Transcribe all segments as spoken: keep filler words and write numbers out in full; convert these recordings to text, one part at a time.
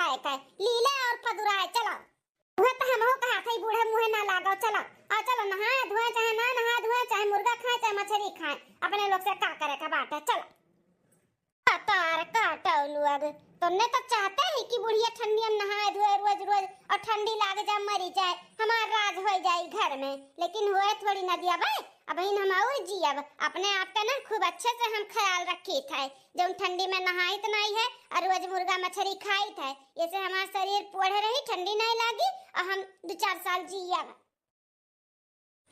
आए का, लीले और पदुराए, चलो। वह तो हमहू कहा था, बूढ़े मुँहे ना लागो, चलो। आ चलो, नहाए धोए, चाहे ना नहाए धोए, चाहे मुर्गा खाए, चाहे मछरी खाए, अपने लोग से का करे का बात है, चलो। कतार काटो लोग, तुमने तो चाहते ही कि बुढ़िया ठंडिया में नहाए धोए रोज रोज और ठंडी लाग जाए, मरी जाए, हमार राज हो जाए घर में, लेकिन होए थोड़ी ना दिया भाई। अब इन हम और जियब, अपने आप का ना खूब अच्छे से हम ख्याल रखी थे, जौन ठंडी में नहाइत नहीं है और रोज मुर्गा मछरी खाइत है, ऐसे हमार शरीर पोढ़ रही, ठंडी नहीं लागी और हम दो चार साल जियब।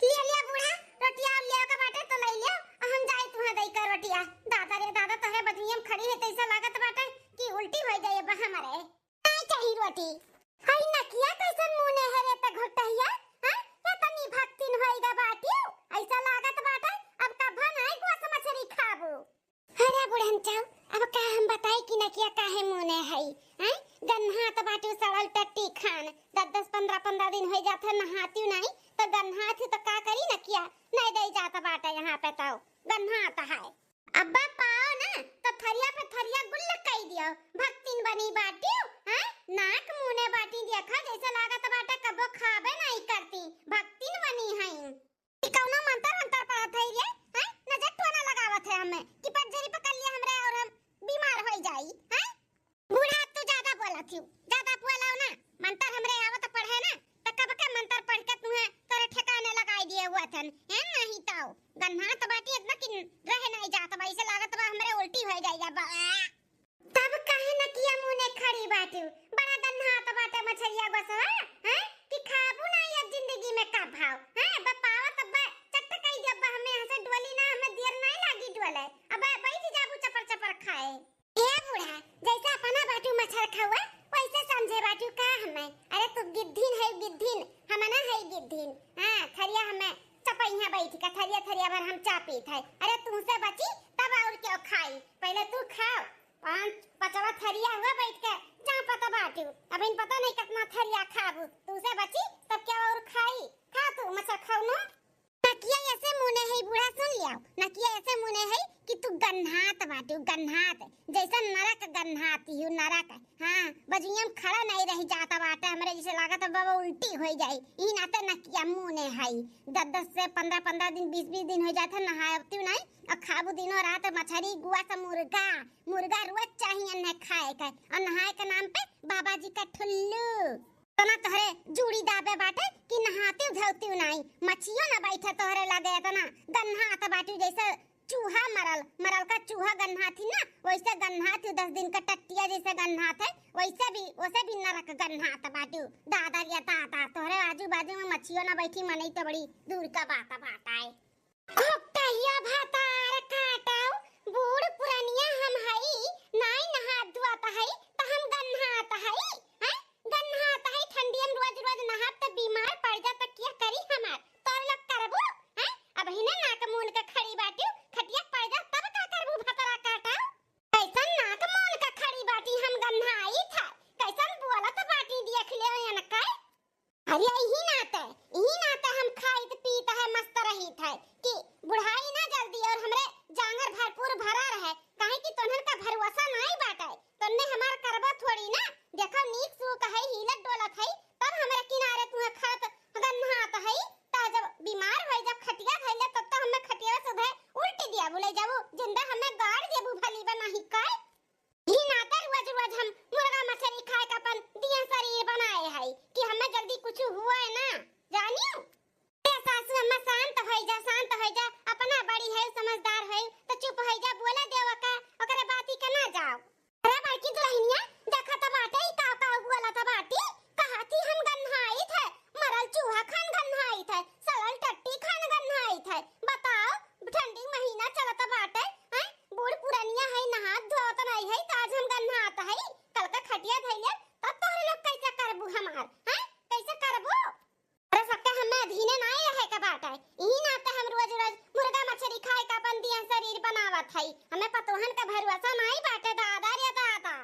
लिया, लिया बूढ़ा, रोटिया और लिया का बाटे तो ले लिया, और हम जाई तुहाँ दई का रोटिया। दादा रे दादा, तोहरे बजनिया में खड़ी है, तैसा लागत बाटे कि उल्टी हो जाए बा हमरे। नहीं चाहिए रोटी। हई नकिया कैसन मुने है रे त घोटहिया, हाँ? या तनी भक्तिन होई गा बाटियो, ऐसा लागत बाटे अब कभा नहीं गोस मछरी खाबू। अरे बुढ़न चाऊ, अब का हम बताई कि नकिया काहे मुने हई, हैं? गन्हात बाटू सड़ल टट्टी खान, दस दस पन्द्रह पन्द्रह दिन होई जात है नहाती नहीं, तो गन्हात ही तो का करी नकिया, नहीं दे जात बाटे यहाँ पे तो गन्हात है। अब्बा पाओ ना तो थरिया पे थरिया गुल्ल कई दियो, भक्तिन बनी बाटियो, हैं? नाक मुने बाटी देखा जैसे लागत बाटे कबो खाबे नहीं करती, भक्तिन बनी हई। ई कौनो मंतर वंतर पढ़त है रे, हैं? नजर टोना लगावत है हमें कि पटझरी पकड़ लिया हमरे और हम बीमार होई जाई, हैं? बूढ़ा, तू ज्यादा बोलत हियो, ज्यादा बोलाओ ना। मंतर हमरे आवत पढ़े ना, त कब के मंतर पढ़ के तुहे तोरे ठिकाने लगाई दिए हुआ थन, हैं? नहीं तो गन्हात बाटी इतना कि रहे नहीं जात बा, ऐसे लागत बा हमरे उल्टी हो जाएगा बा। तब काहे नकिया मुने खड़ी बाटू? बड़ा गन्हात बाटे मछरिया गोसवा, हैं? कि खाबू ना ये जिंदगी में का भाव, हैं? बतावा तब चट कई जब हमें यहाँ से डोली ना, हमें देर नहीं लागी डोले। अब बैठ जाबू चपर चपर खाए। ए बूढ़ा, जैसे अपना बाटू मच्छर खावा, वैसे समझे बाटू का हमें? अरे तू गिद्धिन है गिद्धिन, हम ना है गिद्धिन। हाँ, थरिया हमें चपैया बैठ के, थरिया थरिया भर हम चापी थे। अरे तू से बची तब और क्यों खाई? पहले तू खाओ। पाँच पचवा थरिया हुआ बैठ के, जहाँ पता बाटू। अब इन पता नहीं कितना थरिया खाबू। तू से बची, तब क्या और खाई? खा तू, मच्छर खाऊ नो। नकिया ऐसे मुने है, बूढ़ा सुन लिया। नकिया ऐसे मुने है कि तू गन्हात बाटू, गन्हात। जैसे नरक गन्हाती हूँ, नरक। हाँ, बजुइया में खड़ा नहीं रह जाता बाटे, हमरे जैसे लागत है बाबा उल्टी हो जाई। ई नाते नकिया मुने है। दस दस से पन्द्रह पन्द्रह दिन, बीस बीस दिन हो जाते नहाती नहीं। और खाबू दिनों रात मछरी, गुआ से मुर्गा, मुर्गा रोज चाहिए न खाए के, और नहाए के नाम पे बाबा जी का ठुल्लू। तना तोहरे जूड़ी दाबे बाटे कि नहाती धोती नाई, मछियो ना बैठे तोहरे लगे, इतना गन्हात बाटू जैसे चूहा मरल, मरल का चूहा गन्हात ही ना, वैसे गन्हात ही, दस दिन का टट्टिया जैसे गन्हात है, वैसे भी, वैसे भी नरक गन्हात बाटू। दादा रे दादा, तोहरे आजू बाजू में मछियो ना बैठी, मनई तो बड़ी दूर का बात, बात आए। घोटहिया भतार काटव, बूढ़ पुरनिया हम हई, नाई नहात धोआत हई, त हम गन्हात हई, हैं? गन्हात हई, ठंडिया में रोज रोज नहाब त बीमार पड़ जा त क्या करी हमार? तोर लोग करबू, हैं? अब हिने नाक मून के खड़ी बाटिउ, खटिया पड़ जा तब का करबू भतरा काटव? कैसन नाक मून के खड़ी बाटी हम गन्हाई था, कैसन बोलत बाटी देख ले इनका। अरे यही नाते, यही नाते हम खाइत पीत है, मस्त रहित है कि बुढ़ाई ना जल्दी और हमरे जांगर भरपूर भरा रहे, काहे कि तोहन का भरोसा नाई बाटे, तोहने हमार करबा थोड़ी ना। देखो नीक सूक है, हिलत डोलत है, तब हमरे किनारे तुहे खात गन्हात है, त जब बीमार होई, जब खटिया धइले, तब तो हमें खटिया से उधे उल्टी दिया बोले जाबू, जिंदा हमें गाड़ देबू भली बा नहीं कर। ई नाते रोज रोज हम मुर्गा मछरी खाए के अपन दिया शरीर बनाए है कि हमें जल्दी कुछ हुआ है ना, जानियो। ए सासू अम्मा, शांत होई जा, शांत होई जा, अपना बड़ी है, समझदार है, तो चुप होई जा, बोले देव का, ओकरे बाती के ना जाओ। अरे बड़की दुल्हनिया, देखा त बाटे, ई का का बोला त बाटी, कहा थी हम गन्हाई थे, मरल चूहा खान गन्हाई थे, सड़ल टट्टी खान गन्हाई थे। बताओ, ठंडी महीना चलत बाटे, हैं? बूढ़ पुरनिया है, नहात धोत नहीं है, त आज हम गन्हात है, कल का खटिया धइले, तब तोहरे लोग कैसे करबू हमार, हैं? कैसे करबू? अरे सबके हमें अधीने नाई रहे के बाटे, इही नाते हम रोज रोज मुर्गा मछरी खाए के अपन दिया शरीर बनावत है, हमें पतोहन का भरोसा नाई बाटे दादा रे दादा।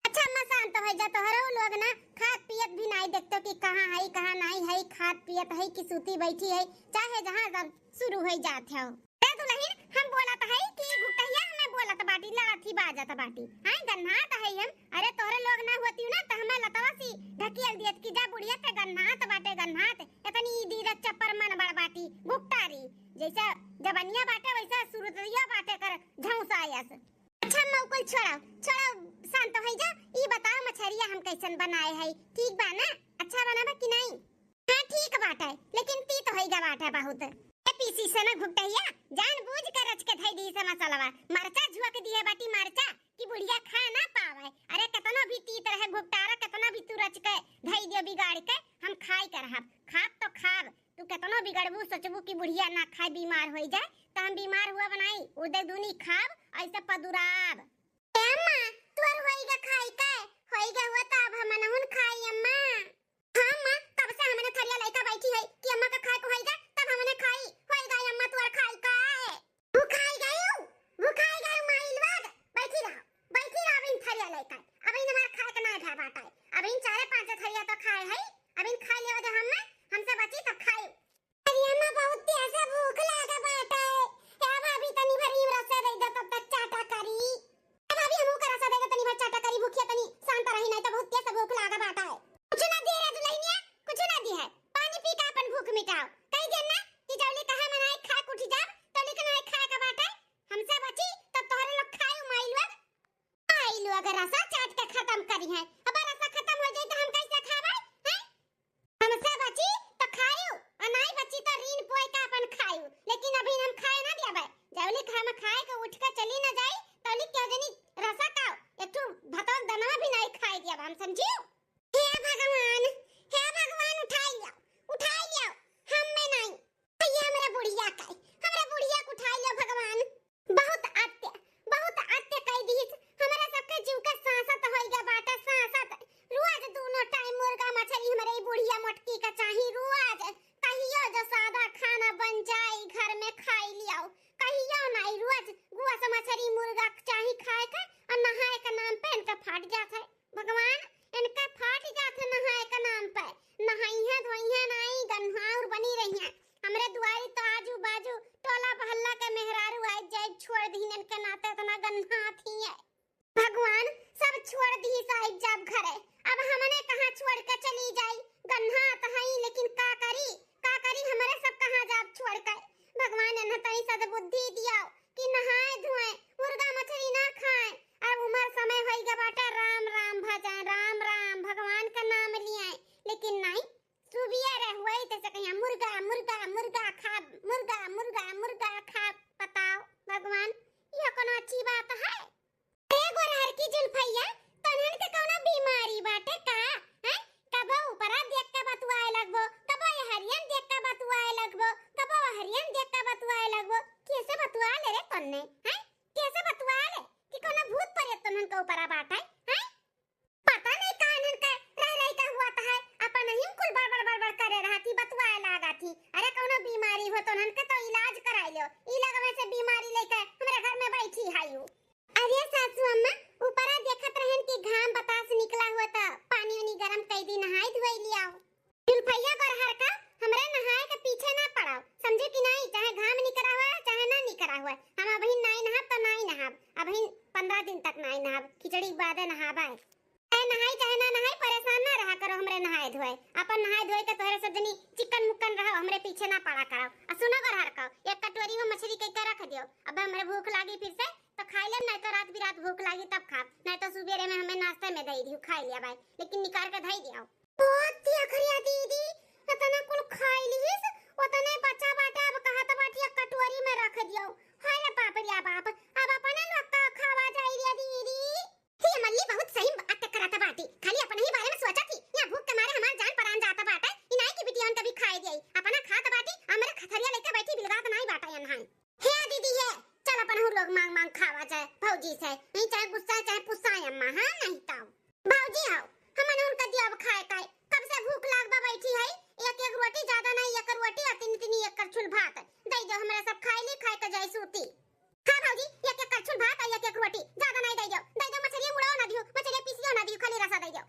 अच्छा अम्मा शांत हो जा, तोहरो लोग ना खात पियत भी नाई देखतो कि कहाँ है, कहाँ नाई है, खात पियत है कि सूती बैठी है, चाहे जहाँ जब शुरू हो जात हो। ए दुल्हन, हम बोलत है कि घुटहिया हमें बोलत बा। बाटी लड़त ही बाजत बाटी। हैं, गन्हात है हम। अरे तोहरे लोग ना होती ना त हमें लतवा सी ढकेल दियत कि जा बुढ़िया ते गन्हात बाटे, गन्हात। इतनी ई दीदा चप्पर मन बड़ बाटी, गुप्तारी। जैसे जबनिया बाटे वैसे सुरतिया बाटे कर झौंसायस। अच्छा अम्मा, उ कुल छोड़ाओ, छोड़ाओ, शांत होइ जा। ई बताओ मछरिया हम कैसन बनाए है, ठीक बा ना? अच्छा बनाबा कि नहीं? हाँ ठीक बाटे, लेकिन तीत होइगा बाटे बहुत। ए पीसी से ना घुटैया, जानबूझ के रच के धई दी से मसालवा। मरचा झुक दिए बाटी मरचा कि बुढ़िया खा ना पावे। अरे केतनो भी तीत रहे घुटैया, केतना भी तू रच के धई दियो बिगाड़ के, हम खाई के रहब। खाब तो खाब, तू केतनो बिगड़बू, सोचबू कि बुढ़िया ना खाए, बीमार होई जाए, त हम बीमार हुआ बनाई, उदे दूनी खाब, ऐसे पदुराब। ए अम्मा, तोर होइगा खाई के? होइगा हुआ त अब हमनहुन खाई अम्मा। हाँ अम्मा, कब से हमने थरिया लइका बैठी है कि अम्मा का खाए को होइगा, तब हमने खाई। होइगा अम्मा तोर खाई के। भुखाई गयू, भुखाई गयू माई लोग। बैठी रहो, बैठी रहो, अबिन थरिया लइका। अबिन हमार खाए के ना भा बाटा है। अबिन चारे पाँच थरिया तो खाए है, अबिन खा लियो दे हम्मे, हमसे बची तब खाई। अरे अम्मा, बहुत तेज से भूख लागा बाटे। ए भाभी, तनी भर इमरा से दे दे, तब तक चाटा करी। ए भाभी, हमहू करा से दे दे, तनी भर चाटा करी, भूखिया तनी शांत रही, नहीं तो बहुत तेज से भूख लागा बाटे। कुछ ना दिए रे दुल्हनिया, कुछ ना दिए है। पानी पी के अपन भूख मिटाओ। कही दे ना कि जौली कहा मनाई खा के उठी जाब, तौली के नाई खाए का बाटे। हमसे बची, तब तोहरे लोग खाए माई लोग। आई लोग रसा चाट के खत्म करी है। अब रसा खत्म हो जाई तो हम कैसे खाबै? हैं? हमसे बची तो खायू, और नाई बची तो रीन पोए का अपन खायू। लेकिन अभी हम खाए ना दियाबै। जौली हम खाए के उठ के चली ना जाई, तौली क्यों जनी रसा खाओ। एक ठो भतवा दनवा भी नाई खाए दियाबै हम, समझियो? हे भगवान, हे भगवान, उठाई लियो, उठाई लियो, हम में नाई। ये हमरा बुढ़िया का, हमरा बुढ़िया के उठाई लियो भगवान। बहुत अत्य, बहुत अत्य कई दीस। हमरा सबके जीव के सांसत होइगा बाटे, सांसत। रोज दूनो टाइम मुर्गा मछली हमरे ई बुढ़िया मोटकी का चाही, रोज। कहियो जो सादा खाना बन जाई, घर में खाई लियाओ। कहियो नाई, रोज गुआ से मछली मुर्गा के चाही खाए के, और नहाए के नाम पे इनका फाट जात है। भगवान, इनका फाट जात है नहाए के नाम पे। नहाइहे धोइहे नाई, गन्हाउर बनी रहिहे। हमरे दुआरी तो आजू बाजू टोला मोहल्ला के मेहरारू आइ जाए, छोड़ दीन इनके नाते इतना गन्हात ही है। भगवान, सब छोड़ दी साहिब जाब घरे। अब हमने कहाँ छोड़ के चली जाई? गन्हात हई, लेकिन का करी, का करी, हमरे सब कहाँ जाब छोड़ के? भगवान, इन्हें तनी सद्बुद्धि दियो कि नहाए धोए, मुर्गा मछली ना खाए। अब उमर समय होइगा बाटे, राम राम भजे, राम राम, भगवान का नाम लिए, लेकिन नहीं। सुबिया रहुआई तैसे कहिया मुर्गा, मुर्गा, मुर्गा खा, मुर्गा, मुर्गा, मुर्गा खा। बताओ भगवान, यह कोनो अच्छी बात है? ए गोरहर की जुल्फैया, तोहन के कौनो बीमारी बाटे का? हैं? कबो ऊपरा देख के बतुआए लगबो, कबो यहरियन देख के बतुआए लगबो, कबो वहरियन देख के बतुआए लगबो। कैसे बतुआ ले रे तन्ने? हैं? कैसे बतुआ ले कि कौनो भूत परेत तोहन के ऊपरा बाटे? हैं? पता नहीं का इन्हन के रह रही का हुआ त है, अपन ही कुल बड़बड़ बड़बड़ करे रहती, बतुआए लागती। अरे कौनो बीमारी हो तो उन्हन के तो इलाज कराई लो। ई लगवे से बीमारी लेके हमरे घर में बैठी है यू। अरे सासू अम्मा, ऊपरा देखत रहन कि घाम बतास निकला हुआ त पानी उनी गरम कई दी, नहाई धोई लियाओ। जुल्फैया गोरहर का, हमरे नहाए के पीछे ना पड़ाओ, समझे कि नहीं? चाहे घाम निकरा हुआ, चाहे ना निकरा हुआ, हम अबहिन नाई नहाब तो नाई नहाब, अबहिन पन्द्रह दिन तक नाई नहाब, खिचड़ी के बादे नहाबे। चाहे नहाई चाहे ना नहाई, परेशान ना रहा करो हमरे नहाए धोए। अपन नहाए धोए के तोहरे सब जनी चिकन मुक्कन रहो, हमरे पीछे ना पड़ा करो। आ सुनो गोरहर का, एक कटोरी में मछली कई के रख दियो, अब हमरे भूख लागी फिर से तो खाई लेब, नहीं तो रात बिरात भूख लागी तब खाब, नहीं तो सुबेरे में हमें नाश्ते में दे दियो, खाई लिया भाई, लेकिन निकाल के धई दियो। बहुत थी अखरिया दीदी, इतना कुल खाई लीस, उतने बचा बाटे, अब कहत बाटी एक कटोरी में रख दियो। हाय रे बाप रे बाप, अब अपने लोग का खावा जाई रे दीदी। हे मल्ली बहुत सही बात करत बाटी, खाली अपने ही बारे में सोचत ही। या भूख के मारे हमार जान परान जात बाटे, ई नाई की बिटियन के भी खाए दिए। अपना खात बाटी, हमरे खथरिया लेके बैठी बिलगात नाई बाटे यन्हाई। हे दीदी हे, चल अपन हूँ लोग मांग मांग खावा जाए भौजी से, नहीं चाहे गुस्सा चाहे पुस्सा अम्मा, हाँ नहीं तो। भौजी हो, हमन उनका दिया अब खाए काए, कब से भूख लाग बा बैठी है, एक एक रोटी ज्यादा नहीं, एक रोटी और तीन तीन एक करछुल भात दे दो, हमरा सब खाए ली, खाए के जाए सूती। हाँ भौजी, एक एक करछुल भात और एक एक रोटी ज्यादा नहीं दे दो, दे दो मछली मुड़ो ना दियो, मछली पीसियो ना दियो, खाली रसा दे दो।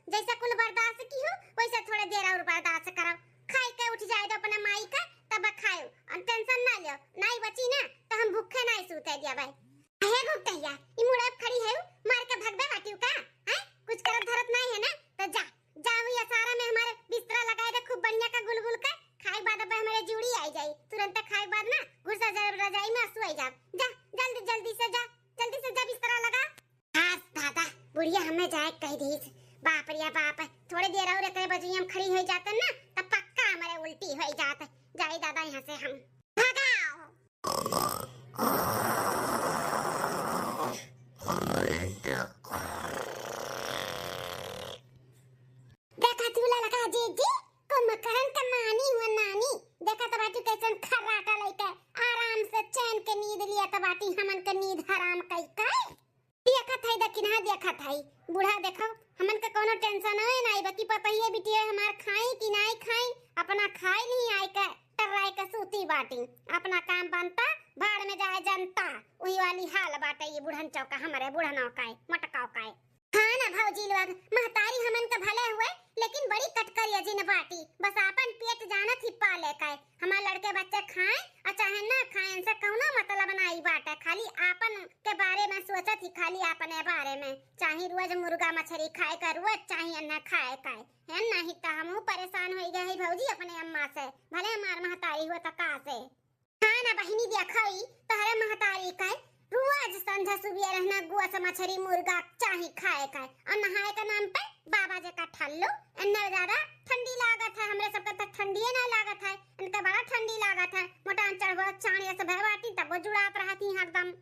जैसा कुल बर्दाश्त किहू, वैसा थोड़े देर और बर्दाश्त करब। खाई के उठ जाए दो अपना माई का, तब खायो। और tension ना लियो, नाई बची ना, तो हम भूखे नाई सूते दिया भाई। हे गुप्तैया, ई मुड़े खड़ी है, मार के भगबे बाटियो का? हैं? कुछ करत धरत नाई है ना? तो जा, जा हुई असारा में हमारे बिस्तरा लगाए दे, खूब बढ़िया का गुलगुल के। खाए के बाद अब हमारे जूड़ी आई जाई, तुरंत खाए के बाद ना घुसा जा रजाई में, असु आई जा। जा, जल्दी, जल्दी से जा, जल्दी से जा, बिस्तरा लगा। हाँ दादा, बुढ़िया हमें जाए कह दीस। बाप रे बाप, थोड़े देर और एकरे बजुई हम खड़ी हो जाते ना, तब पक्का हमारे उल्टी हो जात। जाई दादा यहाँ से हम। भगाओ। देखा तू ललका जीजी, कुंभकर्ण के मानी हुआ नानी। देखा तो बाटी कैसन खर्राटा लइके आराम से चैन के नींद लिया तो बाटी, हमन के नींद हराम कई के। देखत है दखिनहा, देखत है बूढ़ा, देखो हमन के कोनो tension है नाई, बाकी पतहिए बिटिया हमार खाई कि नाई खाई, अपना खाई नहीं आई के टर्राई के सूती बाटी, अपना काम बनता, भाड़ में जाए जनता, वही वाली हाल बाटे ये बुढ़न चौका, हमारे बुढ़नों का है, मोटकाओ का है। हाँ ना भौजी लोग, महतारी हमन के भले हुए, लेकिन बड़ी कटकरिया जिन बाटी, बस आपन पेट जानत ही पाले का है। हमार लड़के बच्चे खाएं और चाहे ना खाएं, इनसे कौनो मतलब नाई बाटे, खाली आपन के बारे में सोचत ही, खाली अपने बारे में। चाहे रोज मुर्गा मछरी खाए का, रोज चाहे अन्ना खाए का है, नहीं तो हमहू परेशान हो गए है भौजी अपने अम्मा से, भले हमार महतारी हुआ तो का से। हाँ ना बहिनी, देखई तोहरे महतारी का रोज संझा सुबह रहना गोस मछरी मुर्गा चाही खाए का, और नहाए के नाम पे बाबा जी का ठल्लो। इन्ने ज्यादा ठंडी लागत है, हमरे सबके तो ठंडिये ना लागत है, इनका बड़ा ठंडी लागत है। मोटान चढ़बो चाण ये सब है बाटी, तब वो जुड़ात रहती हरदम।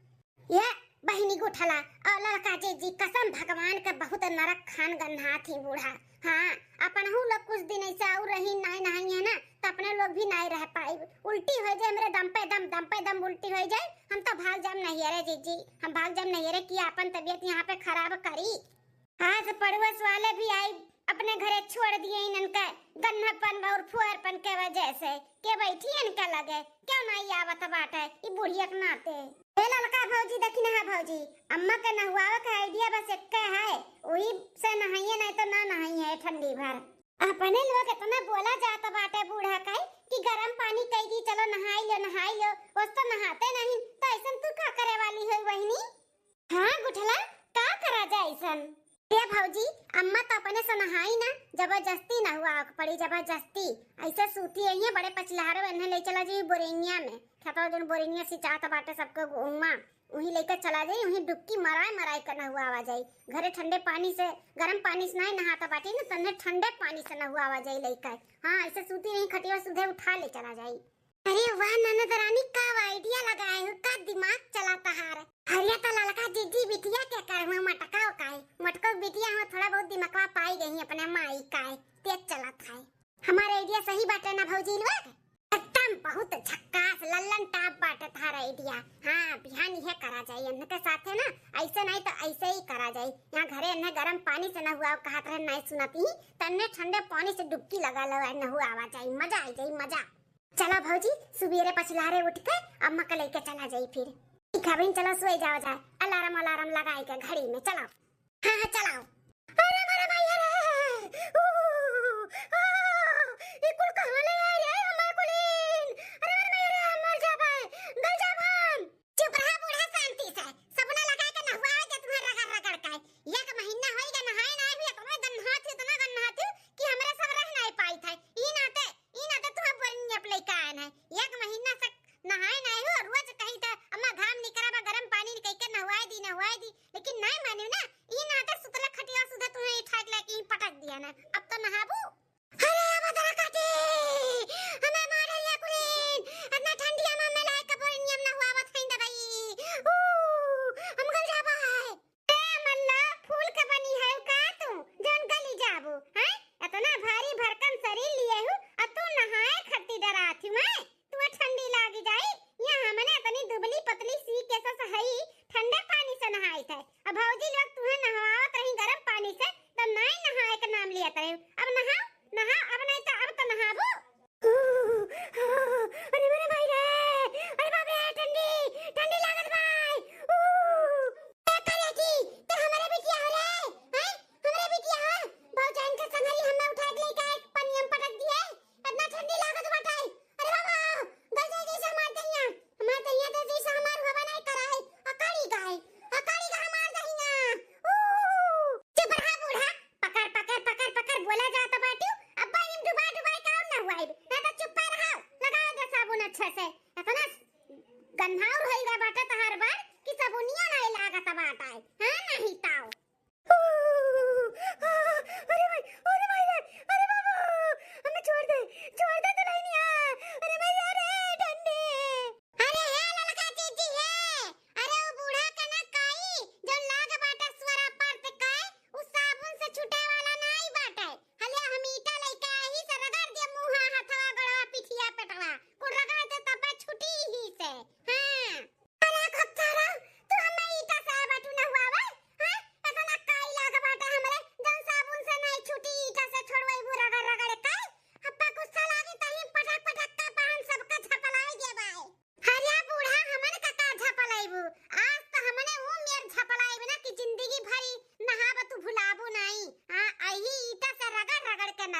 ये बहिनी गुठला और लड़का जीजी, कसम भगवान के बहुत नरक खान गन्हात ही बूढ़ा। हाँ, अपनहू लोग कुछ दिन ऐसे और रही, नाई नहाई है ना, तो अपने लोग भी नाई रह पाई। उल्टी हो जाए हमरे दम पे दम, दम पे दम उल्टी हो जाए, हम तो भाग जाम नैहरे जीजी, हम भाग जाम नैहरे कि आपन तबीयत यहाँ पे खराब करी। आज पड़ोस वाले भी आई, अपने घरे छोड़ दिए इनन के गन्हापन और फुहरपन के वजह से। के बैठी इनके लगे, क्यों नहीं आवत बाटे ई बुढ़िया के नाते। ए ललका भौजी, देखी ना भौजी, अम्मा के नहुआवे के idea बस एक्के है, वही से नहाइए, नहीं तो ना नहाइए ठंडी भर। अपने लोग इतना बोला जात बाटे बूढ़ा का कि गरम पानी कई दी, चलो नहाई लो, नहाई लो, बस तो नहाते नहीं, तो ऐसन तू का करे वाली हो बहिनी? हाँ गुठला, का करा जाए ऐसन? ए भौजी, अम्मा तो अपने से नहाई ना, जबरदस्ती नहुआवे के पड़ी, जबरदस्ती। ऐसे सूती है ये बड़े पचलहरे में, इन्हें ले चला जाई बोरिंगिया में, खेतवा जोन बोरिंगिया सिंचात बाटे सबके उमा, वहीं लेके चला जाई, वहीं डुबकी मराए मराए के नहुआवा जाई। घरे ठंडे पानी से, गरम पानी से नहीं नहाता बाटी ना, तन्ने ठंडे पानी से नहुआवा जाई लेके। हाँ, ऐसे सूती यहीं खटिया सुधे उठा ले चला जाई। अरे वाह ननद रानी, का idea लगाए हो, का दिमाग चला तहार। हरिया तो ललका जीजी बिटिया के कर हुआ मटकाओ काए, मटको बिटिया हुआ थोड़ा बहुत दिमागवा पाई गई अपने माई काए, तेज चलत है। हमारे idea सही बाटे ना भौजी लोग? एकदम बहुत झक्कास लल्लन टाप बाटे तहार idea। हाँ, बिहान इहे करा जाई, इनके साथे ना, ऐसे नहीं तो ऐसे ही करा जाई। यहाँ घरे इन्हें गरम पानी से नहुआओ कहत रहे, नहीं सुनती, तन्ने ठंडे पानी से डुबकी लगा लो, नहुआवा जाई, मजा आई जाई, मजा। चला भौजी, सुबेरे पछलारे उठ के अम्मा के लेके चला जाई फिर। ठीक है बहन, चलो सोए जाओ जाए, alarm alarm लगाई के घड़ी में, चलो। हाँ, हाँ, चलाओ। अरे मारे माई रे, ऊ, आ, ई कुल कहाँ ले आई रे हमार कुलीन? अरे मारे माई रे, हम मर जाबे, गल जाब हम। चुप रहा बूढ़ा, शांति से। सबना लगा के नहुआ दे तुम्हारे रगड़ रगड़ के। एक महीना होई गया नहाए ना, अभी इतना गन्हात हूँ, इतना गन्हात हूँ कि हमरा सब रह नहीं पाई था। ई नाते, ई नाते तुम्हारे बोरिंग अप लेके आए हैं। एक महीना से नहाए नहीं हो, रोज कही था अम्मा घाम निकरा बा, गरम पानी निकल के नहुआए दी, नहुआए दी, लेकिन नहीं माने ना। ई नाते सुतला खटिया सुधा तुम्हें उठा के लेके ही पटक दिया ना। अब तो नहाबू। अरे अब दरा काटे, हमें मारे या कुलीन, इतना ठंडिया में हमें लाए कपोरी नियम नहुआवत हैं दवाई। ऊ, हम गल जाबा है। ए मल्ला, फूल के बनी है का तू, जौन गली जाबू, हैं? इतना भारी भरकम शरीर लिए हूँ, और तू नहाए खत्ती डरात हूँ, हैं? तू ठंडी लागी जाई, यहाँ हमने इतनी दुबली पतली सी केसस हई, ठंडे पानी से नहाई थे। अब भौजी लोग तुहे नहवावत रही गरम पानी से, तब नाई नहाए के नाम लिया तरे। अब नहाओ, नहाओ, अब नहीं तो अब तो नहाबू। अरे मेरे भाई रे, अरे बाप रे, ठंडी, ठंडी लागत भाई। ऊ, ए करे की, तो हमारे बिटिया हो रे, हैं? हमारे बिटिया हो,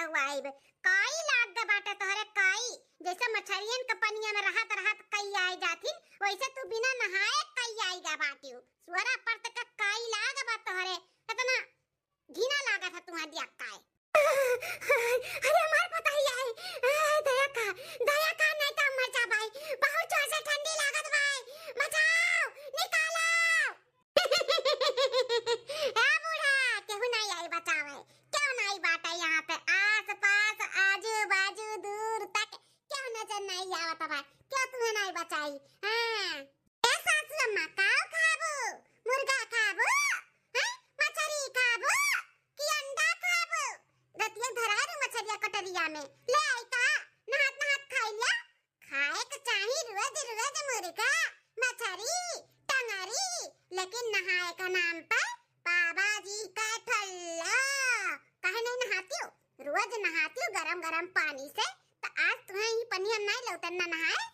आइब। काई लाग ग बाटे तोहरे काई, जैसे मछरियन के पनिया में रहत रहत कई आइ जाथिन, वैसे तू बिना नहाए कई आइ ग बाटिउ। सुअरा पर तक काई लाग बा तोहरे, इतना घिना लागत है तुहा दिया काई। अरे हमार पतोहिया है, ए, दया का, दया का, नहीं तो मर जा भाई, बहुत जोर से ठंडी लागत भाई, बचाओ, निकालो। ए बूढ़ा, केहू नहीं आई बचावे, क्यों नहीं बाटे यहाँ पे आस पास आजू बाजू दूर तक क्यों नजर नहीं आवत बा, क्यों तुम्हें नहीं बचाई? हाँ। ए सासू अम्मा, काव खाबू? मुर्गा खाबू? हैं? मछरी खाबू? कि अंडा खाबू? रतिया धराए रू मछरिया कटरिया में। ले आई का? नहात नहात खाई लिया। खाए के चाही रोज रोज मुर्गा, मछरी, टंगरी, लेकिन नहाए का नाम पर बाबा जी का ठल्ला। काहे नहीं नहाती हो? रोज नहाती हो गरम गरम पानी से, तो आज तुम्हें ही पनिया नहीं लौटन ना नहाए।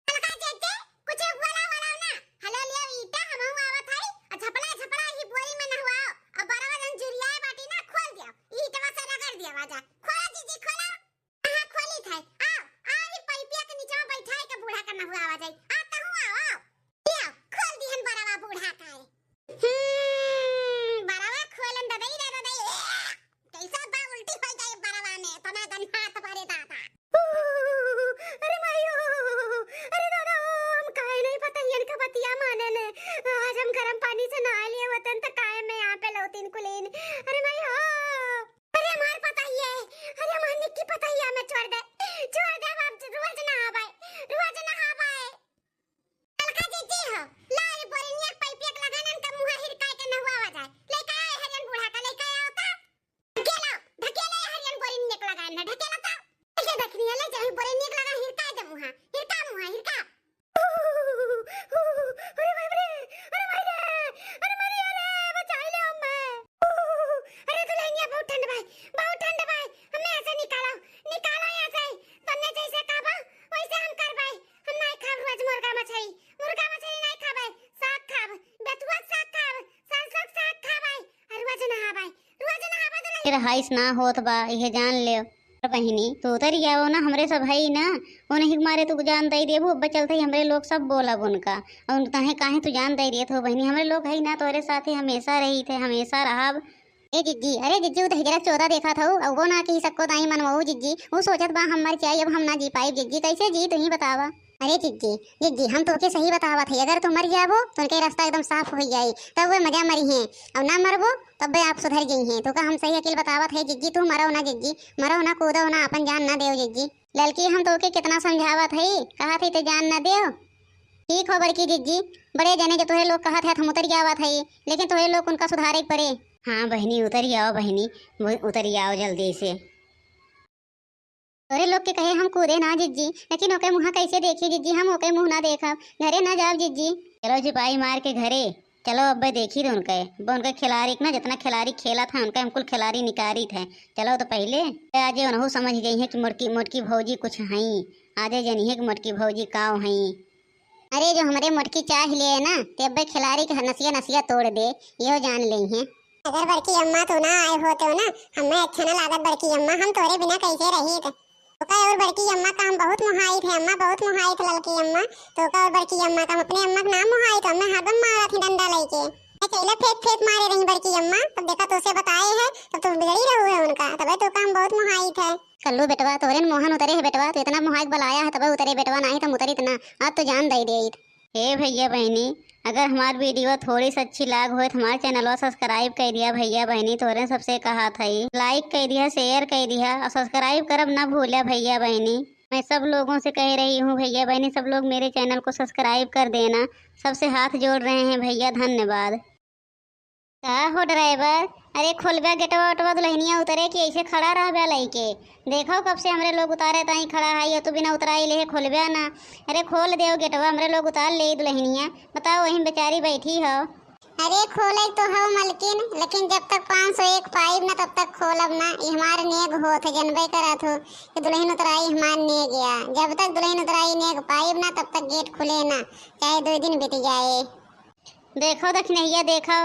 अलका जेजे, कुछ बोला वाला ना। हेलो लियो ईटा, हमहू आवत हई। आ झपला झपला ही बोरी में नहवाओ। आ बरवा जन जुरियाए बाटी ना, खोल दिया। ईटवा से रगड़ दिया बाजा। खोला जीजी, खोला। हाँ, खोली थाई। आओ, आओ, ई पाइपिया के नीचे में बैठाई के बूढ़ा का नहवावा जाई। आ, तहू आओ, आओ। लियो, खोल दिहन बरवा बूढ़ा का है। हम्म, बरवा खोलन ददई रे ददई। ए, कैसा बा उल्टी हो जाए बरवा में, तना गन्हात बारे दादा। अरे मायो, अरे दादा, हम काहे नहीं पतोहियन का बतिया माने ने। आज हम गरम पानी से नहा लिए होतन त काहे मैं यहाँ पे लौटिन कुलीन। अरे मायो, अरे हमार पतोहिया, अरे हमार निक्की पतोहिया में छोड़ दे, छोड़ दे, अब रोज नहाबाई, रोज नहाबाई। अलका जीजी हो, ला ये बोरिनिया के पाइपिया के लगा ना, इनका मुँह हिरकाए के नहुआवा जाए। लेके आए हरियन बूढ़ा का, लेके आओ ता। ढकेला, ढकेला ये हरियन बोरिनिया के लगा ना, ढकेला ता। ऐसे देखनी है, ले जाए बोरिनिया के लगा, हिरकाए दे मुँह, हिरका मुँह, हिरका। अरे बाप रे, अरे माई रे, अरे माई रे, अरे बचाई ले अम्मा। अरे दुल्हनिया बहुत ठंड भाई, बहुत ठंड भाई, हमें ऐसे निकालो, निकालो यहाँ से। तन्ने जैसे कहबा, वैसे हम करबाई। हम नहीं खाब रोज मुर्गा मछली, मुर्गा मछली नहीं खाबे, साग खाब, बेतुआ के साग खाब, सरसों के साग खाबे, और रोज नहाबे, रोज नहाबे दुल्हनिया। फिर हाइस ना होत बा, इहे जान लेव। बहिनी, तू उतरि आवो ना, हमरे सब हई ना, उन्हीं के मारे तू जान दइ देबू। अब्बे चलते ही हमरे लोग सब बोलब उनका। और तहे काहे तू जान दइ देत हो बहिनी, हमरे लोग हई ना, तोरे साथे हमेशा रही थे, हमेशा रहब। ए जिज्जी, अरे जिज्जी, उ दहिजरा चोदा देखा था, अब वो ना कि सक्को दाई मनवाऊ जिज्जी, उ सोचत बा हम मर जाई, अब हम ना जी पाई जिज्जी, कैसे जी तू ही बतावा। अरे जिज्जी, जिज्जी, हम तोके सही बतावत है, अगर तू मर जाबो तो उनके रास्ता एकदम साफ हो जाई, तब वे मजा मरी हैं, और ना मरबो तब वे आप सुधर गई हैं। तोका हम सही अकील बतावत है जिज्जी, तू मरो ना जिज्जी, मरो ना, कूदो ना, अपन जान ना देव जिज्जी। ललकी, हम तोके कितना समझावत है, कहत है ते जान ना देव। ठीक हो बड़की जिज्जी, बड़े जने जब तोहरे लोग कहत है हम उतर जावत है, लेकिन तोहरे लोग उनका सुधारे के पड़े। हाँ बहिनी, उतर जाओ बहिनी, उ-, उतर जाओ जल्दी से। तोरे लोग के कहे हम कूदे ना जिज्जी, लेकिन ओके मुँहा कैसे देखी जिज्जी, हम ओके मुँह ना देखब, घरे ना जाब जिज्जी। चलो झिपाई मार के घरे, चलो अब्बे देखी तो उनके, अब्बे उनके खिलाड़ी के ना, जितना खिलाड़ी खेला था उनके हम कुल खिलाड़ी निकारी थे। चलो तो पहले, आजे उनहु समझ गई है कि मोटकी, मोटकी भौजी कुछ हई, आजे जनी है कि मोटकी भौजी काव हई। अरे जो हमरे मोटकी चाह लिए ना, ते अब्बे खिलाड़ी के नसिया नसिया तोड़ दे, यो जान लेई है। अगर बड़की अम्मा तू ना आए होते हो ना, हमें अच्छा ना लागत बड़की अम्मा, हम तोरे बिना कैसे रही थे। ओका और बड़की अम्मा का हम बहुत मोहाई थे अम्मा, बहुत मोहाई थे ललकी अम्मा, तो का और बड़की अम्मा का हम अपने अम्मा का नाम मोहाई थे, हमें हरदम मारा थी डंडा लेके। मैं चैला फेंक फेंक मारे रही बड़की अम्मा, तब देखा तो उसे बताए है, तब तो बिगड़ी रहो है उनका, तबे तो का हम बहुत मोहाई थे। कल्लू बेटवा, तोरे न मोहन उतरे है बेटवा, तू इतना मोहाइक बलाया है तबे उतरे बेटवा, नाही त हम उतरित ना, आज तो जान दे देइत। हे भैया बहिनी, अगर हमार video थोड़ी सी अच्छी लाग होय तो हमार channelवा subscribe कर दिया भैया बहिनी, तोरे सबसे कहा था, like कर दिया, share कर दिया और subscribe करब ना भूलिया भैया बहिनी। मैं सब लोगों से कह रही हूँ भैया बहिनी, सब लोग मेरे channel को subscribe कर देना। सबसे हाथ जोड़ रहे हैं भैया, धन्यवाद। का हो driver, अरे खोलबा गेटवा ओटवा, दुल्हनिया उतरे कि ऐसे खड़ा रहबा लइके? देखो कब से हमरे लोग उतारे ताई खड़ा है, ये तो बिना उतराई ले खोलबा ना। अरे खोल देव गेटवा, हमरे लोग उतार ले दुल्हनिया। बताओ वहीं बेचारी बैठी हो। अरे खोले तो हो मलकिन, लेकिन जब तक पाँच सौ एक पाइब ना तब तक खोलब ना। ये हमार नेग होत है, जनबे करत हो कि दुल्हन उतराई हमार नेग या। जब तक दुल्हन उतराई नेग पाइब ना तब तक गेट खुले ना, चाहे दो दिन बीत जाए। देखो दखिनहिया देखो,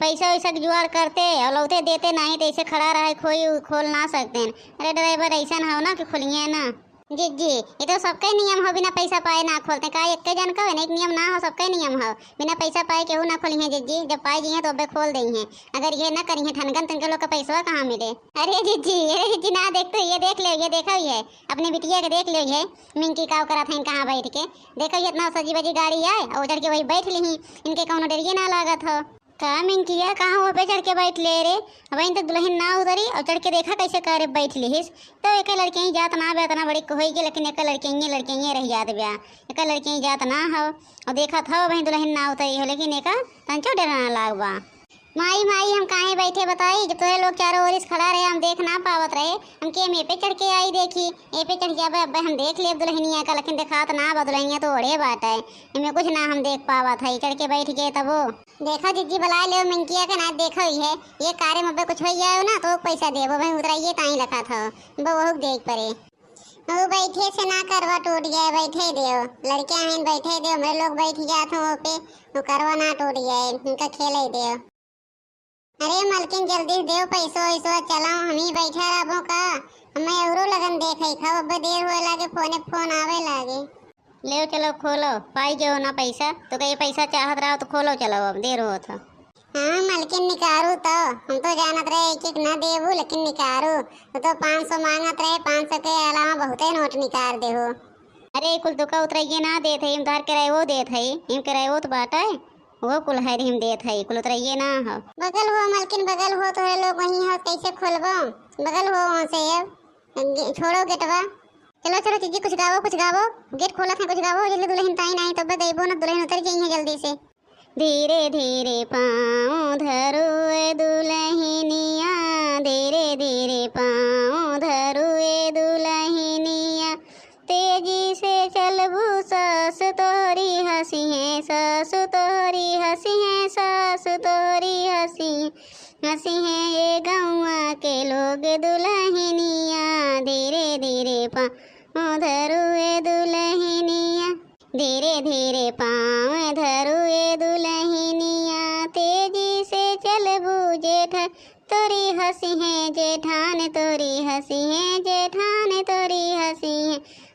पैसा वैसा के जुगाड़ करते और लौते देते नाहीं, तो ऐसे खड़ा रहे, खोई खोल ना सकते हैं। अरे ड्राइवर, ऐसा ना हो ना कि खोलिए ना। जिज्जी, ये तो सबके नियम हो, बिना पैसा पाए ना खोलते। का एक के जन का है ना, एक नियम ना हो, सबके नियम हो। बिना पैसा पाए केहू ना खोलिहे जिज्जी, जब पाए जिहे तो अबे खोल देइहे। अगर ये ना करिहे ठनगन, तो इनके लोग का पैसवा कहाँ मिले? अरे जिज्जी, अरे जिज्जी, ना देख तो ये देख ले, ये देखा ही है, अपने बिटिया के देख ले, ये मिंकी का करत है कहाँ बैठ के। देखो ये इतना सजी बजी गाड़ी आए और चढ़ के वही बैठ ली, इनके कौनो डरिए ना लागत हो। का मिंकिया, कहाँ वो पे चढ़ के बैठ ले रे? अबहिन तक दुलहिन ना उतरी और चढ़ के देखा कैसे करे बैठ लिहिस। तो एक लड़कियाँ जात ना बे, इतना बड़ी होई के, लेकिन एक लड़कियाँ, लड़कियाँ रह जात बे, एक लड़कियाँ जात ना हो। और देखा था अबहिन दुलहिन ना उतरी हो, लेकिन एक तंचो डर ना लाग बा। माई, माई, हम काहे बैठे बताई, जब तोहे लोग चारों ओर से खड़ा रहे, हम देख ना पावत रहे, हम के हम ए पे चढ़ के आई देखी, ए पे चढ़ के अबे, अबे हम देख लेब दुलहिनिया का, लेकिन देखात ना बा, दुलहिनिया तो ओढ़े बाटे, एमे कुछ ना हम देख पावत है, चढ़ के बैठ गए तबो। देखो जिज्जी, बुलाए लेव मिंकिया के ना, देखो ही है, ये कार्य में अबे कुछ हो जाए ना तो पैसा देबो, भाई उतराइए ताई लखा था, वो देख पड़े। वो बैठे से ना करवा टूट जाए, बैठे देव, लड़के हैं बैठे देव, हमरे लोग बैठ जात हो पे, वो करवा ना टूट जाए, उनका खेले देव। अरे मलकिन, जल्दी से देव पैसो वैसो, चलो हम ही बैठे रहबो का, हमें औरो लगन देखे खाओ, अब देर होए लागे, फोने फोन आवे लागे। ले चलो, खोलो, पाई गयो ना पैसा, तो कहे पैसा चाहत रहो तो खोलो, चलो, अब देर होत है। हाँ मलकिन, निकारू तो, हम तो जानत रहे एक एक ना देबू, लेकिन निकारू तो, तो पाँच सौ मांगत रहे, पाँच सौ के अलावा बहुते नोट निकार देहू। अरे कुल दुका उतराइए ना देत है, इम तार किराए वो देत है, इम किराए वो तो बाटा है, वो कुल है हम देत है, कुल उतराइए ना हो। बगल हो मलकिन, बगल हो, तोहरे लोग वहीं हो, कैसे खोलबो? बगल हो वहाँ से अब, गे-, छोड़ो गेटवा। चलो, चलो, जीजी, कुछ गावो, कुछ गावो। गेट खोलत है, कुछ गावो, जल्दी दुलहिन ताई नाहीं, तब देबो ना, दुलहिन उतर जाई है जल्दी से। धीरे धीरे पाँव धरु ए दुलहिनिया, धीरे धीरे पाँव धरु ए दुलहिनिया, तेजी से चलबू सास तोहरी हँसिहे, सास तोहरी हँसिहे, सास तोहरी हँसिहे, हँसिहे ये गौवा के लोग दुलहिनिया, धीरे धीरे पाँव धरु ए दुलहिनिया, धीरे धीरे पाँव धरु ए दुलहिनिया, तेजी से चलबू जेठ तोरी हँसिहे जेठान, तोरी हँसिहे जेठान, तोरी हँसिहे,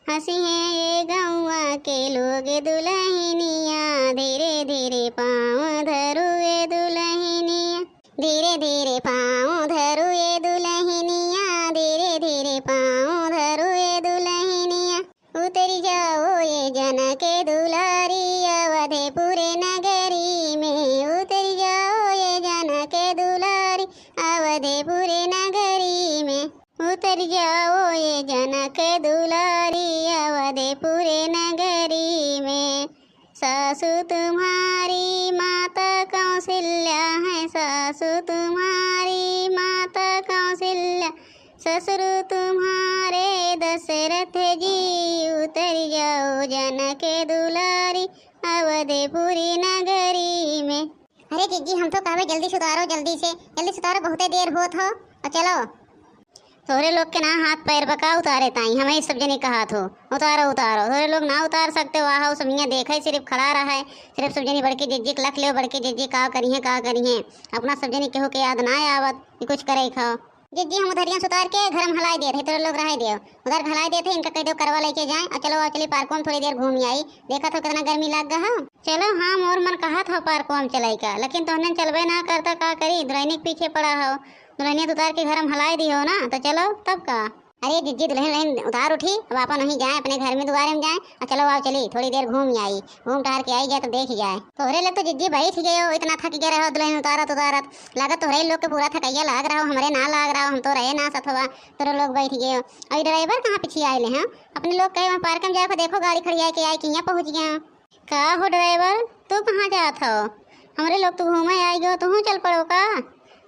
हँसिहे ये गौवा के लोग दुलहिनिया, धीरे धीरे पाँव धरु ए दुलहिनिया, धीरे धीरे पाँव धरु ए दुलहिनिया, धीरे धीरे पाँव धरु ए दुलहिनिया। उतरि जाओ ये जनक दुलारी अवधपुर नगरी में, उतरि जाओ ये जनक दुलारी अवधपुर नगरी में, उतरि जाओ ये जनक दुलारी अवधपुर नगरी में। सासु तुम्हारी माता कौशल्या है, सासु तुम्हारी माता कौशल्या, ससुर तुम्हारे दशरथ जी, उतरि जाओ जनक दुलारी अवधपुरी नगरी में। अरे जीजी, हम तो कहबे जल्दी से उतारो, जल्दी से, जल्दी से उतारो, बहुते देर होत हो। और चलो। तोहरे लोग के ना हाथ पैर बा का उतारे ताई, हमें सब जनी कहत हो, उतारो, उतारो। तोहरे लोग ना उतार सकते, वाह, सब यहाँ देखे, सिर्फ खड़ा रहे, सिर्फ सब जनी बड़की जीजी के लख लेव, बड़की जीजी का करिहे, का करिहे। अपना सब जनी केहू के याद ना आवत कि कुछ करे खाओ। जीजी, हम उधरिया से उतार के घर में हलाई देत है, तोहरे लोग रहे देव, उधर हलाई देत है, इनका कह दो करवा लेके जाए। और चलो, आओ, चली पार्कों में थोड़ी देर घूम आई, देखत हो कितना गर्मी लग गा है। चलो, हाँ, मोर मन कहत हो पार्कों में चलाई का, लेकिन तोहने चलबे ना करता, का करी, दुल्हनी के पीछे पड़ा हो। दुल्हनिया तो उतार के घर में हलाई दी हो ना, तो चलो तब का। अरे जीजी, दुल्हन, दुल्हन उतार उठी, अब आपन वहीं जाए, अपने घर में दुआरे में जाए। और चलो आओ चली, थोड़ी देर घूम आई, घूम टहर के आई जाए तो देख जाए। तोहरे लोग तो जीजी बैठ गए हो, इतना थक गए रहो दुल्हन उतारत उतारत। लागत तोहरे लोग के पूरा थकैया लाग रहा हो, हमरे ना लाग रहा हो, हम तो रहे ना सथवा, तोरे लोग बैठ गए हो। और ड्राइवर कहाँ पीछे आए ले हैं? अपने लोग कहे वहाँ पार्क में जाए, देखो गाड़ी खड़ी आए के आए कि यहाँ पहुँच गए। का हो ड्राइवर, तू कहाँ जात हो? हमरे लोग तो घूमे आई गयो, तू चल पड़ो का?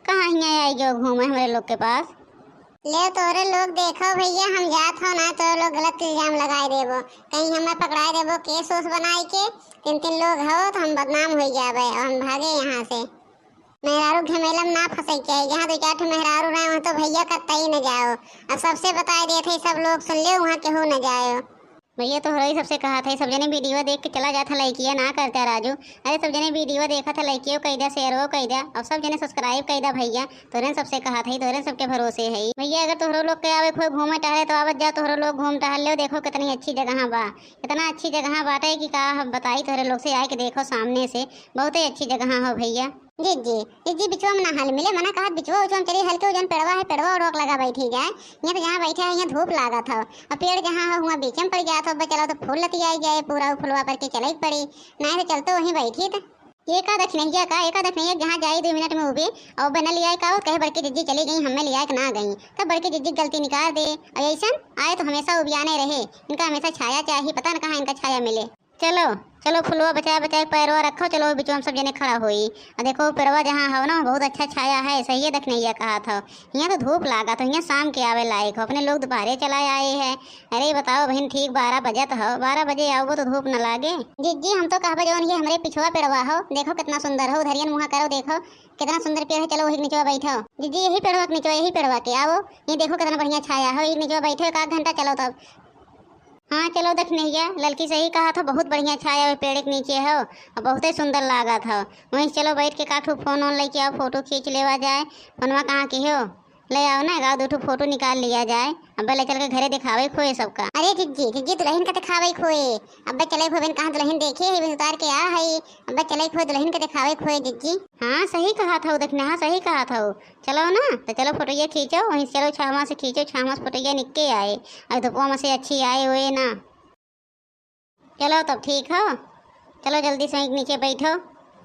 कहाँ हियाँ आई गयो घूमे हमरे लोग के पास? ले तोरे लोग देखो भैया, हम जात हो ना, तोरे लोग गलत इल्जाम लगाए देबो, कहीं हमें पकड़ाए देबो केस ओस बनाए के। तीन तीन लोग हो तो हम बदनाम हो जाबे और हम भागे यहाँ से। मेहरारू झमेला में ना फंसे के, जहाँ दो चार ठो मेहरारू रहे वहाँ तो भैया कतई न जाओ। अब सबसे बताए देत है, सब लोग सुन ले, वहाँ केहू न जाओ। भैया, तोहरे सबसे कहा था, सब जने वीडियो देख के चला जात है, लाइकिया ना करता राजू। अरे, सब जने वीडियो देखा था, लाइकियो कई द्या, शेयरो कई द्या, और सब जने सब्सक्राइब कई द्या भैया। तोहरे सबसे कहा था, तोहरे सबके भरोसे है भैया। अगर तोहरो लोग के आवे कोई घूमे टहले तो आवत जा, तोहरो लोग घूम टहल लो। देखो कितनी अच्छी जगह बा, इतना अच्छी जगह बाटे कि का हम बताई, तोहरे लोग से आए के देखो सामने से, बहुते अच्छी जगह हो भैया। जिज्जी, जिज्जी, बिचवा में ना हल मिले, मना कहत बिचवा उचवा में चली हल के, उ जौन पेड़वा है, पेड़वा ओड़वा के लगा बैठी जाए। यहाँ तो जहाँ बैठा है, यहाँ धूप लागत हो, और पेड़ जहाँ हो, हुआं बीचे में पड़ जात हो। अब चलो तो फूल लतियाई जाए, पूरा उ फुलवा पर के चले के पड़ी, नहीं तो चलतो वहीं बैठी त। ये का दखिनैया का, ये का दखिनैया, जहाँ जाई दो मिनट में उबे, और बना लिया का, कहे बड़की जिज्जी चली गई, हमें लिया के ना गई, तब बड़की जिज्जी गलती निकाल दे। और ऐसन आए तो हमेशा उबियाने रहे, इनका हमेशा छाया चाहिए, पता न कहाँ इनका छाया मिले। चलो, चलो फुलवा बचाए बचाए पैरवा रखो, चलो बिचवा में सब जने खड़ा होई। आ देखो पेड़वा जहाँ हो ना, बहुत अच्छा छाया है, सही है दखिनैया कहा था। यहाँ तो धूप लागत हो, यहाँ शाम के आवे लायक हो, अपने लोग दोपहरे चला आए हैं। अरे बताओ बहन, ठीक बारह बजत हो, बारह बजे आओ तो धूप न लागे। जिज्जी, हम तो कहबे जौन ये हमरे पिछवा पेड़वा हो, देखो कितना सुंदर हो, उधरियन मुँह करो, देखो कितना सुंदर पेड़ है। चलो वही के निचवा बैठो जिज्जी, यही पेड़वा के निचवा, यही पेड़वा के आओ, ये देखो कितना बढ़िया छाया हो, यही के निचवा बैठो एक आध घंटा, चलो तब। हाँ, चलो दखिनैया, ललकी सही कहा था, बहुत बढ़िया छाया हुई पेड़ के नीचे हो, और बहुते सुंदर लागा था। वहीं चलो बैठ के का ठू फोन ओन लेके आओ, फोटो खींच लेवा जाए। फोनवा कहाँ के हो? ले आओ ना, एक आध दो ठो फोटो निकाल लिया जाए। अब ले चल के घरे दिखावे खोए सबका। अरे जिज्जी, जिज्जी दुल्हन का दिखावे खोए। अब चले खोए, बिन कहाँ दुल्हन देखे है, बिन उतार के आ है। अब चले खोए दुल्हन का दिखावे खोए जिज्जी। हाँ, सही कहा था दखिना, हाँ, सही कहा था। चलो ना, तो चलो फोटोया खींचो, वहीं से चलो छावा से खींचो, छावा से फोटोया निक्के आए, और धुपवा में से अच्छी आए हुए ना। चलो तब ठीक हो, चलो जल्दी से वहीं नीचे बैठो।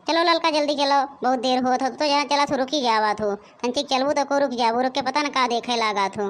चलो ललका जल्दी चलो, बहुत देर होत हो, तो जहाँ चला सो रुकी जावा थो, तंचिक चलबू तो को रुक जाबू, रुक के पता न का देखे लागा थो।